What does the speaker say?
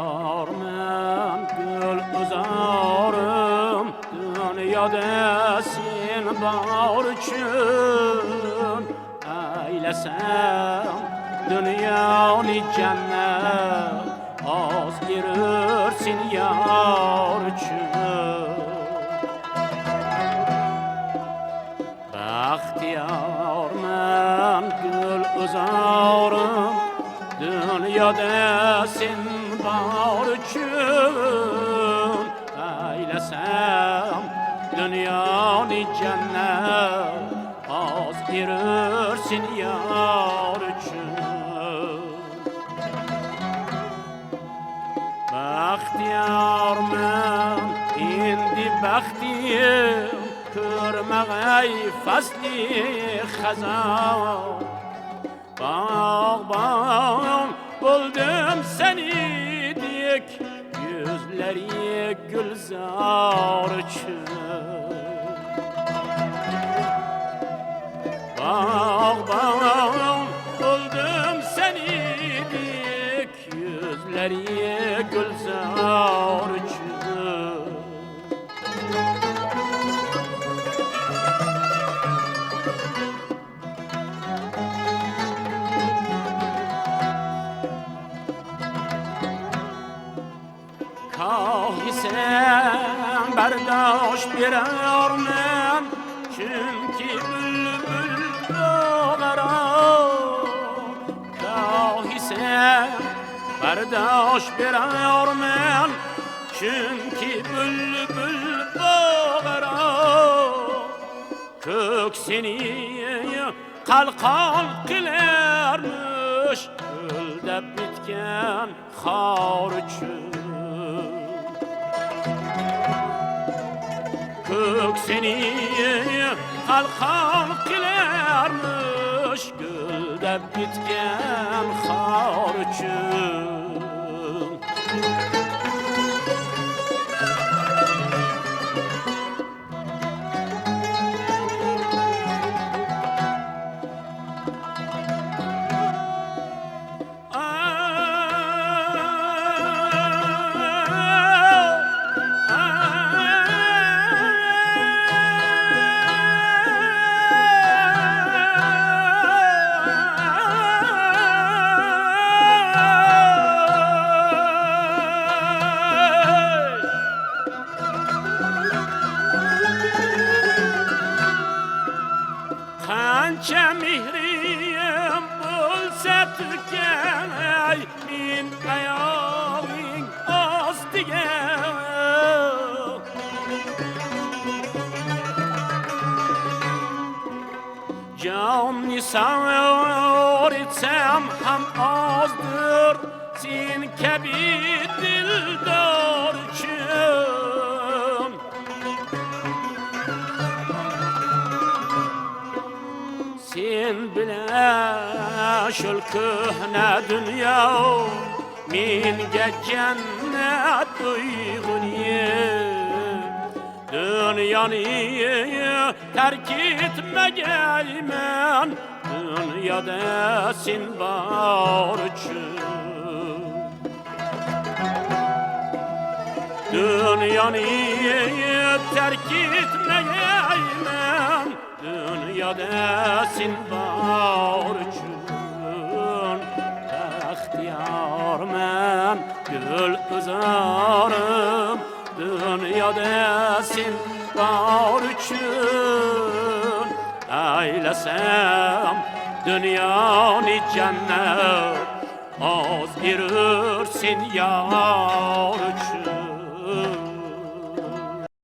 Bagtyýarmam gül uzarym Dünýede sen bar üçin Eýlesem dünýäni jennet Az erursin ýar üçin Bagtyýarman gül uzarym Dünýede sen bar üçin Eýlesem dünýäni jennet Az erursin ýar üçin Bagtyýarman indi bagtym Görmegeý fasly hazan Bagban buldum seni dek Ýüzleri gülzar üçin Bagban buldum seni dek Ýüzleri gülzar üçin Kahy sen bardaş berermen, Çünki bülbül dogara. Kahy sen bardaş berermen, Çünki bülbül dogara. Köksüni kalkan kylarmyş, Gülde bitken har üçin. Köksüni kalkan kylarmyş, Gülde bitken har üçin. Kança mihrim bolsa tükenay min aýagyň astyga. Jan nisar etsem hem azdyr sen kabi dildar üçin. Sen bile şol köhne dünýä menge jennet duýguny Dünýäni terk etmegeymen Dünýäde sen bar üçin Dünýäni terk etmegeymen Dünýäde sen bar üçin Bagtyýar men gül üzarym Dünýäde sen bar üçin Eýlesem dünýäni jennet Az erur sen ýar üçin.